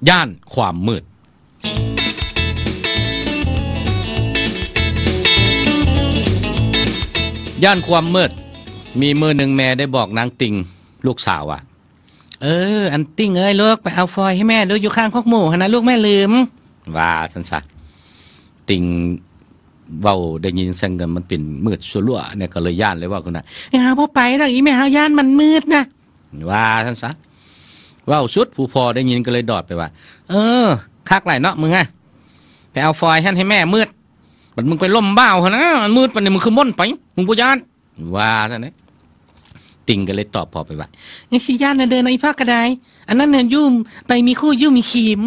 ຢ້ານຄວາມມືດ. ຢ້ານຄວາມມືດ. ມີມື້ໜຶ່ງແມ່ໄດ້ບອກນາງຕິ່ງ ລູກສາວວ່າ, ເອີ ອັນຕິ່ງເອີຍລູກ, ໄປເອົາຟອຍໃຫ້ແມ່ດູ ຢູ່ຂ້າງຄອກໝູຫັ້ນນະລູກ, ແມ່ລືມ. ວ່າຊັ້ນຊະ. ຕິ່ງເວົ້າໄດ້ຍິນຈັ່ງຊັ້ນ ມັນເປັນມືດຊົ່ວຫຼ້ວແນ່ ກໍເລີຍຢ້ານ ເລີຍເວົ້າຂຶ້ນວ່າ, ເຮົາບໍ່ໄປດອກ ອີ່ແມ່ເຮົາຢ້ານມັນມືດນະ. ວ່າຊັ້ນຊະ. ເວົ້າສຸດ ຜູ້ພໍ່ໄດ້ຍິນກໍເລີຍດອດໄປວ່າ, ເອີ ຄັກຫຼາຍເນາະມຶງອະ, ໄປເອົາຟອຍຫັ້ນໃຫ້ແມ່ມືດ, ບັດມຶງໄປລົ້ມບ່າວຫັ້ນນະ, ມັນມືດປານນີ້ ມຶງຄືມົນໄປ, ມຶງບໍ່ຢ້ານ. ວ່າຊັ້ນເດ້. ຕິ່ງກໍເລີຍຕອບພໍ່ໄປວ່າ, ຍັງຊິຢ້ານນະເດີນະ ອີ່ພໍ່ກໍໄດ້, ອັນນັ້ນນະຢູ່ ໄປມີຄູ່ຢູ່ມີຄີມ.